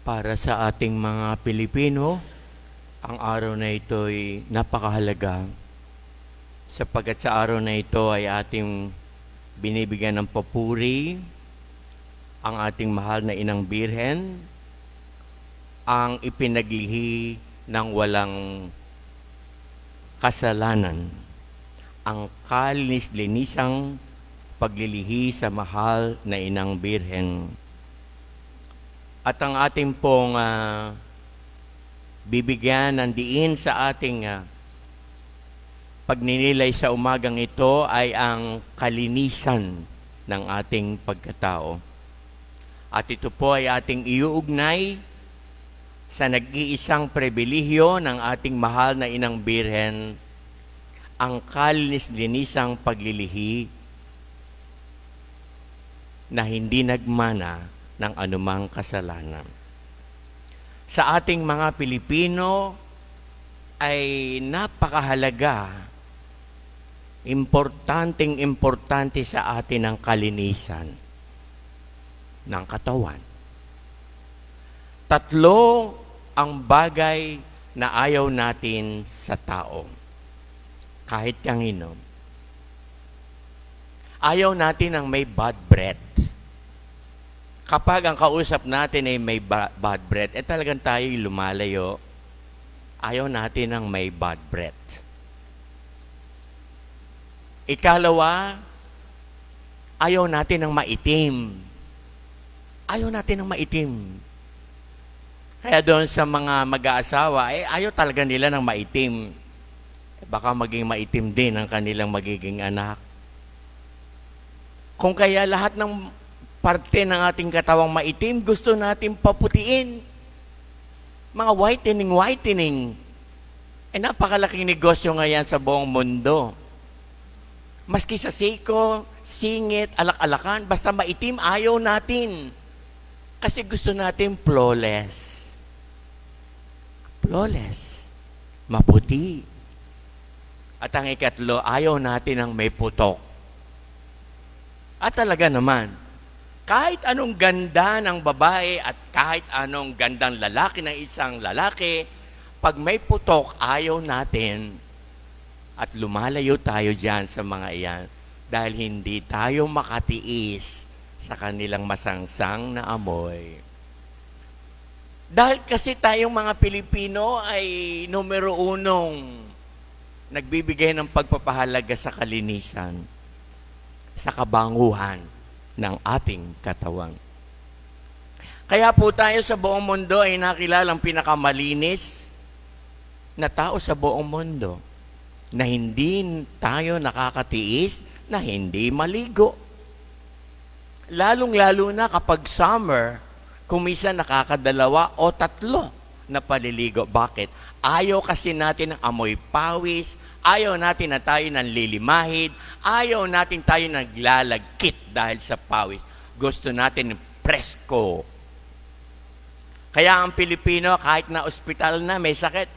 Para sa ating mga Pilipino, ang araw na ito ay napakahalaga sapagkat sa araw na ito ay ating binibigyan ng papuri ang ating mahal na Inang Birhen, ang ipinaglihi ng walang kasalanan, ang kalinis-linisang paglilihi sa mahal na Inang Birhen. At ang ating pong bibigyan ng diin sa ating pagninilay sa umagang ito ay ang kalinisan ng ating pagkatao. At ito po ay ating iuugnay sa nag-iisang pribilehyo ng ating mahal na Inang Birhen, ang kalinis-linisang paglilihi na hindi nagmana ng anumang kasalanan. Sa ating mga Pilipino ay napakahalaga, importante sa atin ang kalinisan ng katawan. Tatlo ang bagay na ayaw natin sa tao, kahit kanino. Ayaw natin ang may bad breath. Kapag ang kausap natin ay may bad breath, talagang tayo'y lumalayo. Ayaw natin ng may bad breath. Ikalawa, ayaw natin ng maitim. Ayaw natin ng maitim. Kaya doon sa mga mag-aasawa, ayaw talaga nila ng maitim. Baka maging maitim din ang kanilang magiging anak. Kung kaya lahat ng parte ng ating katawang maitim, gusto natin paputiin. Mga whitening. Napakalaking negosyo ngayon sa buong mundo. Maski sa siko, singit, alak-alakan, basta maitim, ayaw natin. Kasi gusto natin flawless. Flawless. Maputi. At ang ikatlo, ayaw natin ng may putok. At talaga naman, kahit anong ganda ng babae at kahit anong gandang lalaki ng isang lalaki, pag may putok, ayaw natin. At lumalayo tayo dyan sa mga iyan dahil hindi tayo makatiis sa kanilang masangsang na amoy. Dahil kasi tayong mga Pilipino ay numero unong nagbibigay ng pagpapahalaga sa kalinisan, sa kabanguhan ng ating katawan. Kaya po tayo sa buong mundo ay nakilalang pinakamalinis na tao sa buong mundo, na hindi tayo nakakatiis, na hindi maligo. Lalong-lalo na kapag summer, kuminsan nakakadalawa o tatlo na paliligo. Bakit? Ayaw kasi natin ng amoy pawis, ayaw natin na tayo nanlilimahid, ayaw natin tayo naglalagkit dahil sa pawis. Gusto natin presko. Kaya ang Pilipino, kahit na ospital na may sakit,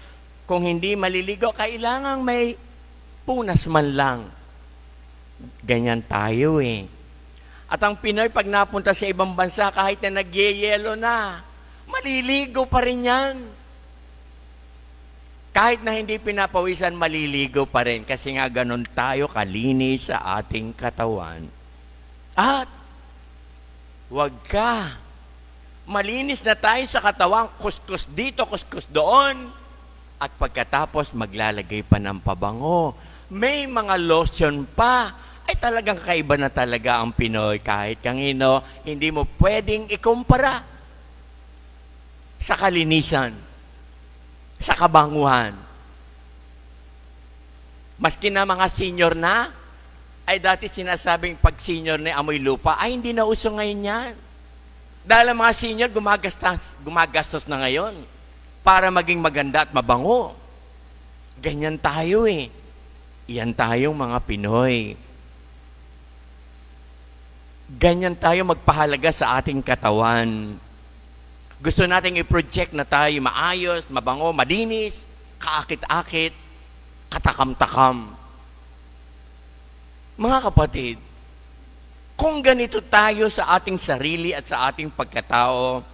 kung hindi maliligo, kailangang may punas man lang. Ganyan tayo At ang Pinoy, pag napunta sa ibang bansa, kahit na nagyeyelo na, maliligo pa rin yan. Kahit na hindi pinapawisan, maliligo pa rin. Kasi nga ganun tayo kalinis sa ating katawan. At wag ka. Malinis na tayo sa katawan, kuskus dito, kuskus doon. At pagkatapos, maglalagay pa ng pabango. May mga lotion pa. Ay talagang kaiba na talaga ang Pinoy. Kahit kanino, hindi mo pwedeng ikumpara sa kalinisan, sa kabanguhan. Maski na mga senior na, ay dati sinasabing pag senior na amoy lupa, ay hindi na uso ngayon yan. Dahil ang mga senior gumagastos na ngayon para maging maganda at mabango. Ganyan tayo Iyan tayong mga Pinoy. Ganyan tayo magpahalaga sa ating katawan. Gusto nating i-project na tayo maayos, mabango, malinis, kaakit-akit, katakam-takam. Mga kapatid, kung ganito tayo sa ating sarili at sa ating pagkatao,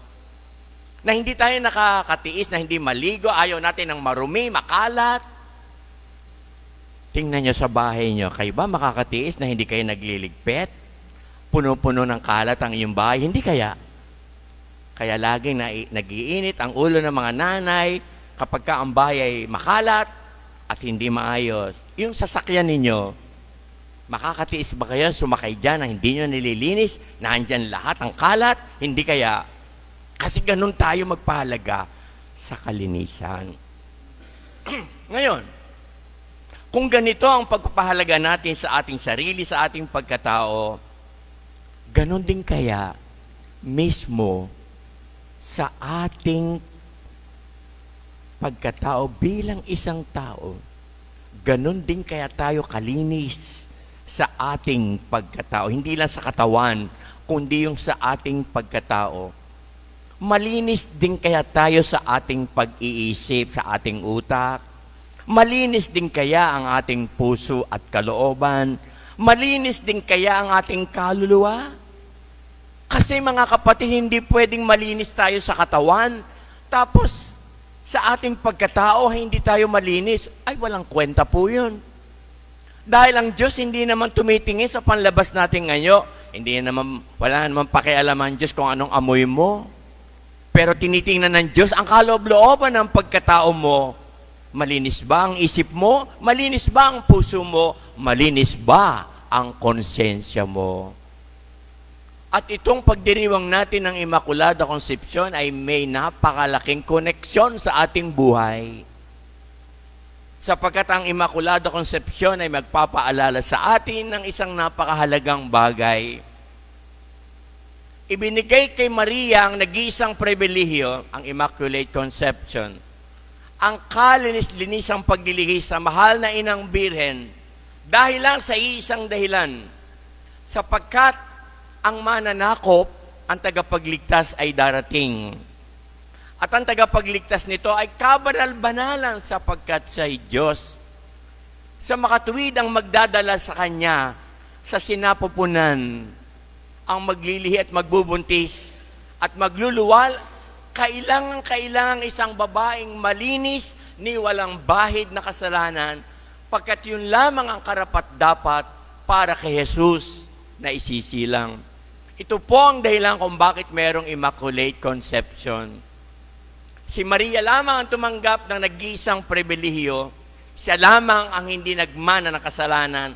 Na hindi tayo nakakatiis, na hindi maligo, ayaw natin ng marumi, makalat. Tingnan nyo sa bahay nyo, kayo ba makakatiis na hindi kayo nagliligpit? Puno-puno ng kalat ang iyong bahay, hindi kaya? Kaya laging nag-iinit ang ulo ng mga nanay kapag ka ang bahay ay makalat at hindi maayos. Yung sasakyan ninyo, makakatiis ba kayo sumakay dyan na hindi nyo nililinis, na andyan lahat ang kalat? Hindi kaya? Kasi ganun tayo magpahalaga sa kalinisan. Ngayon, kung ganito ang pagpapahalaga natin sa ating sarili, sa ating pagkatao, ganun din kaya mismo sa ating pagkatao bilang isang tao, ganun din kaya tayo kalinis sa ating pagkatao. Hindi lang sa katawan, kundi yung sa ating pagkatao. Malinis din kaya tayo sa ating pag-iisip, sa ating utak. Malinis din kaya ang ating puso at kalooban. Malinis din kaya ang ating kaluluwa. Kasi mga kapatid, hindi pwedeng malinis tayo sa katawan, tapos sa ating pagkatao, hindi tayo malinis. Ay, walang kwenta po yun. Dahil ang Diyos hindi naman tumitingin sa panlabas natin ngayon. Wala naman pakialam ang Diyos kung anong amoy mo. Pero tinitingnan ng Diyos ang kaloob-looban ng pagkatao mo. Malinis ba ang isip mo? Malinis ba ang puso mo? Malinis ba ang konsensya mo? At itong pagdiriwang natin ng Immaculada Concepcion ay may napakalaking koneksyon sa ating buhay. Sapagkat ang Immaculada Concepcion ay magpapaalala sa atin ng isang napakahalagang bagay. Ibinigay kay Maria ang nag-iisang pribilehiyo, ang Immaculate Conception, ang kalinis-linisang paglilihis sa mahal na Inang Birhen dahil lang sa isang dahilan, sapagkat ang mananakop, ang tagapagligtas ay darating. At ang tagapagligtas nito ay kabanal-banalan sapagkat siya'y Diyos. Sa makatuwid ang magdadala sa Kanya sa sinapupunan, ang maglilihi at magbubuntis at magluluwal, kailangang isang babaeng malinis ni walang bahid na kasalanan, pagkat yun lamang ang karapat-dapat para kay Jesus na isisilang. Ito po ang dahilan kung bakit merong Immaculate Conception. Si Maria lamang ang tumanggap ng nag-iisang pribilehiyo, siya lamang ang hindi nagmana ng kasalanan,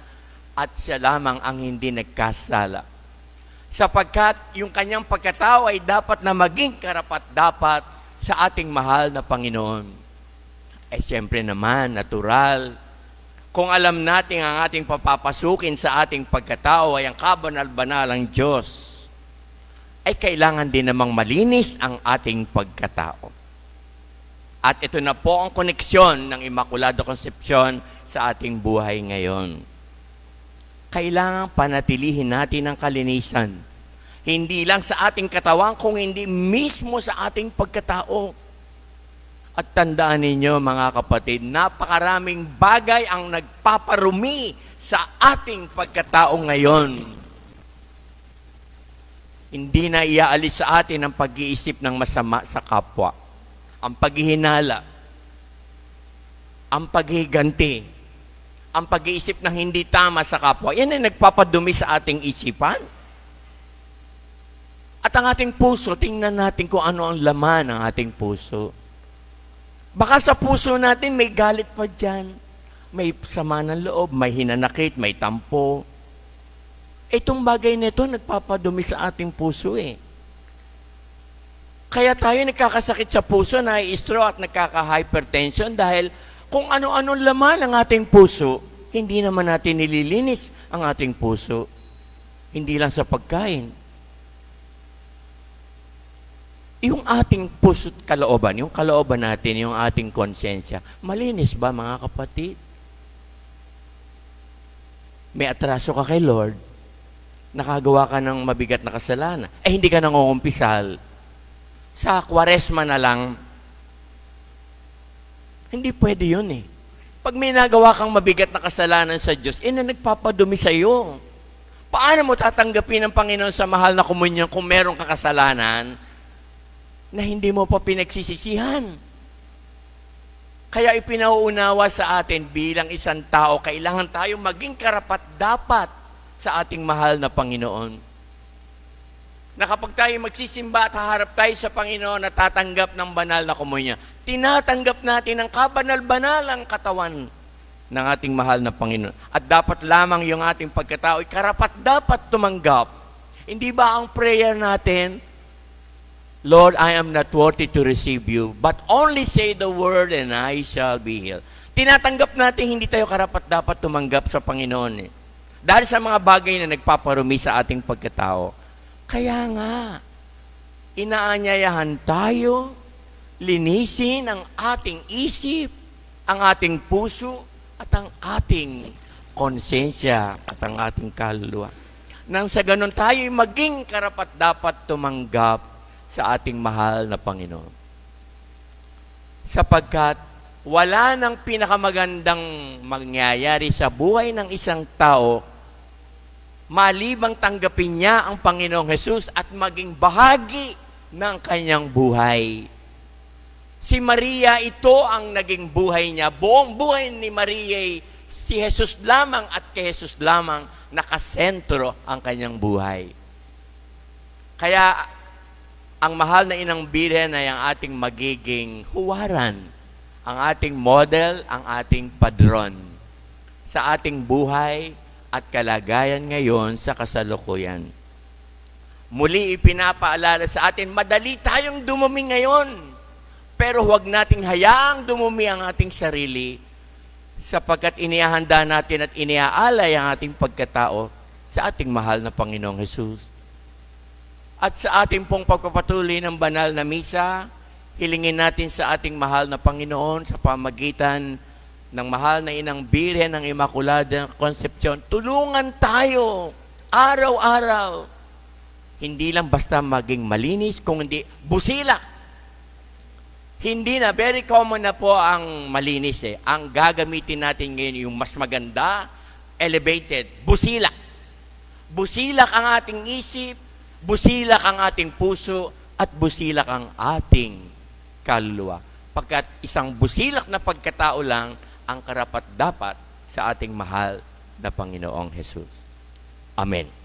at siya lamang ang hindi nagkasala. Sapagkat yung kanyang pagkatao ay dapat na maging karapat-dapat sa ating mahal na Panginoon. Siyempre naman, natural. Kung alam natin ang ating papapasukin sa ating pagkatao ay ang kabanal-banalang Diyos, ay kailangan din namang malinis ang ating pagkatao. At ito na po ang koneksyon ng Immaculada Concepcion sa ating buhay ngayon. Kailangan panatilihin natin ang kalinisan. Hindi lang sa ating katawan, kung hindi mismo sa ating pagkatao. At tandaan ninyo mga kapatid, napakaraming bagay ang nagpaparumi sa ating pagkatao ngayon. Hindi na iaalis sa atin ang pag-iisip ng masama sa kapwa, ang paghihinala, ang paghiganti, ang pag-iisip ng hindi tama sa kapwa. Yan ay nagpapadumi sa ating isipan. At ang ating puso, tingnan natin kung ano ang laman ng ating puso. Baka sa puso natin may galit pa dyan, may sama ng loob, may hinanakit, may tampo. Itong bagay nito nagpapadumi sa ating puso eh. Kaya tayo nagkakasakit sa puso, na-stroke at nagkaka-hypertension dahil kung ano-ano laman ng ating puso, hindi naman natin nililinis ang ating puso. Hindi lang sa pagkain. Yung ating puso't kalooban, yung kalooban natin, yung ating konsensya, malinis ba mga kapatid? May atraso ka kay Lord, nakagawa ka ng mabigat na kasalanan, hindi ka nangungumpisal. Sa Kwaresma na lang, hindi pwede yun eh. Pag may nagawa kang mabigat na kasalanan sa Diyos, na nagpapadumi sa iyo. Paano mo tatanggapin ng Panginoon sa mahal na komunyon kung meron kang kasalanan? na hindi mo pa pinagsisisihan. Kaya ipinauunawa sa atin bilang isang tao, kailangan tayo maging karapat-dapat sa ating mahal na Panginoon. Na kapag tayo magsisimba at haharap tayo sa Panginoon na tatanggap ng banal na komunyon, tinatanggap natin ang kabanal-banalang katawan ng ating mahal na Panginoon. At dapat lamang yung ating pagkatao ay karapat-dapat tumanggap. Hindi ba ang prayer natin, Lord, I am not worthy to receive you, but only say the word and I shall be healed. Tinatanggap natin hindi tayo karapat-dapat tumanggap sa Panginoon. Dahil sa mga bagay na nagpaparumi sa ating pagkatao. Kaya nga, inaanyayahan tayo, linisin ang ating isip, ang ating puso, at ang ating konsensya, at ang ating kaluluwa. Nang sa ganun tayo maging karapat-dapat tumanggap sa ating mahal na Panginoon. Sapagkat wala nang pinakamagandang mangyayari sa buhay ng isang tao malibang tanggapin niya ang Panginoong Hesus at maging bahagi ng kanyang buhay. Si Maria, ito ang naging buhay niya. Buong buhay ni Maria, si Jesus lamang at kay Jesus lamang nakasentro ang kanyang buhay. Kaya, ang mahal na Inang Birhen ay ang ating magiging huwaran, ang ating model, ang ating padron sa ating buhay at kalagayan ngayon sa kasalukuyan. Muli ipinapaalala sa atin, madali tayong dumumi ngayon, pero huwag nating hayaang dumumi ang ating sarili sapagkat inihahanda natin at iniaalay ang ating pagkatao sa ating mahal na Panginoong Hesus. At sa ating pong pagpapatuloy ng banal na misa, hilingin natin sa ating mahal na Panginoon sa pamagitan ng mahal na Inang Birhen ng Immaculada Concepcion, tulungan tayo araw-araw. Hindi lang basta maging malinis, kung hindi busilak. Hindi na, very common na po ang malinis eh. Ang gagamitin natin ngayon yung mas maganda, elevated, busilak. Busilak ang ating isip, busilak ang ating puso, at busilak ang ating kaluluwa. Pagkat isang busilak na pagkatao lang ang karapat-dapat sa ating mahal na Panginoong Hesus. Amen.